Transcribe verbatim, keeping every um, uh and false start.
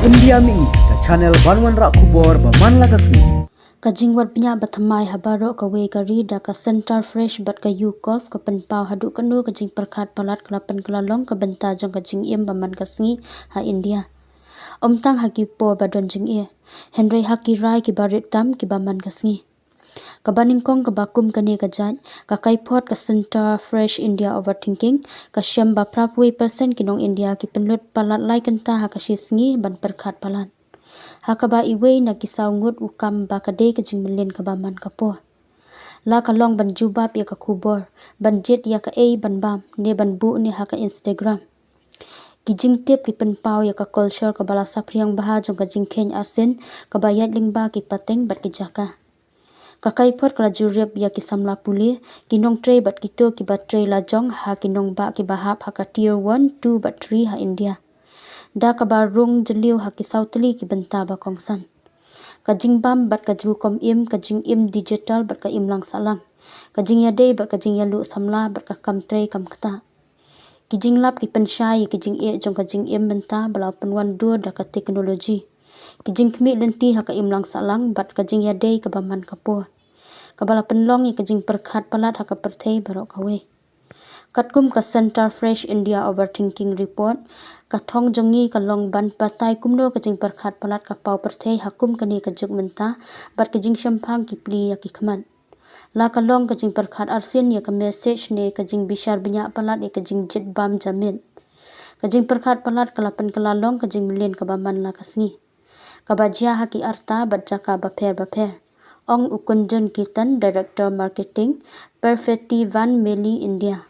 India Mini, ka channel ban wanrah khubor ba man la ka sngi. Ka jingwad bniah ba thymmai ha baroh kawei ka ri da ka Center Fresh bad ka YouGov ka pynpaw haduh katno ka jingpyrkhat palat ka la pynkylla long ka bynta jong ka jingim ba man ka sngi ha India. Ym tang ha ki por ba don jingeh, hynrei ha ki rai kiba rit tam kiba man ka sngi. Kaba nyngkong kaba kum kane ka jait, ka kaiphod ka Center Fresh India Overthinking ka shem ba phra phew percent ki nong India ki pynlut palat lai kynta ha ka shi sngi ban pyrkhat palat. Ha kaba iwei na ki saw ngut u kam ba ka dei ka jingmlien kaba man ka por. La ka long ban jubab ïa ka khubor, ban jied ïa kaei ban bam ne ban buh ne ha ka Instagram. Ki jingtip ki pynpaw ïa ka culture kaba la saphriang bha jong ka jingkheiñ arsien kaba ïaid lyngba ki pateng bad ki jaka. Ka kaiphod ka la jurip ïa ki samla pule, ki nongtrei bad kito kiba trei lajong ha ki nongbah kiba hap ha ka tier one, two bad three ha India, da kaba rung jylliew ha ki saw tylli ki bynta ba kongsan: ka jingbam bad ka rukom im, ka jingim digital bad ka imlang sahlang, ka jingïadei bad ka jingïaluh samla bad ka kam trei kam ktah. Ki jinglap ki pynshai ïa ki jingeh jong ka jingim mynta ba la pynwandur da ka technology, ki jingkhmih lynti ha ka imlang sahlang bad ka jingïadei kaba man ka por, kaba la pynlong ïa ka jingpyrkhat palat ha ka pyrthei baroh kawei. Katkum ka Center Fresh India Overthinking Report, ka thong jong ngi ka long ban batai kumno ka jingpyrkhat palat ka paw pyrthei ha kum kane ka juk mynta bad ka jingshemphang ki pli ïa ki khmat. La ka long ka jingpyrkhat arsien ïa ka message ne ka jingbishar bniah palat ïa ka jingjied bam jamin. Ka jingpyrkhat palat ka la pynkylla long ka jingmlien kaba man la ka sngi, kaba jia ha ki arta bad jaka bapher bapher, ong u Kunjan Ketan, Director Marketing, Perfetti Van Meli India.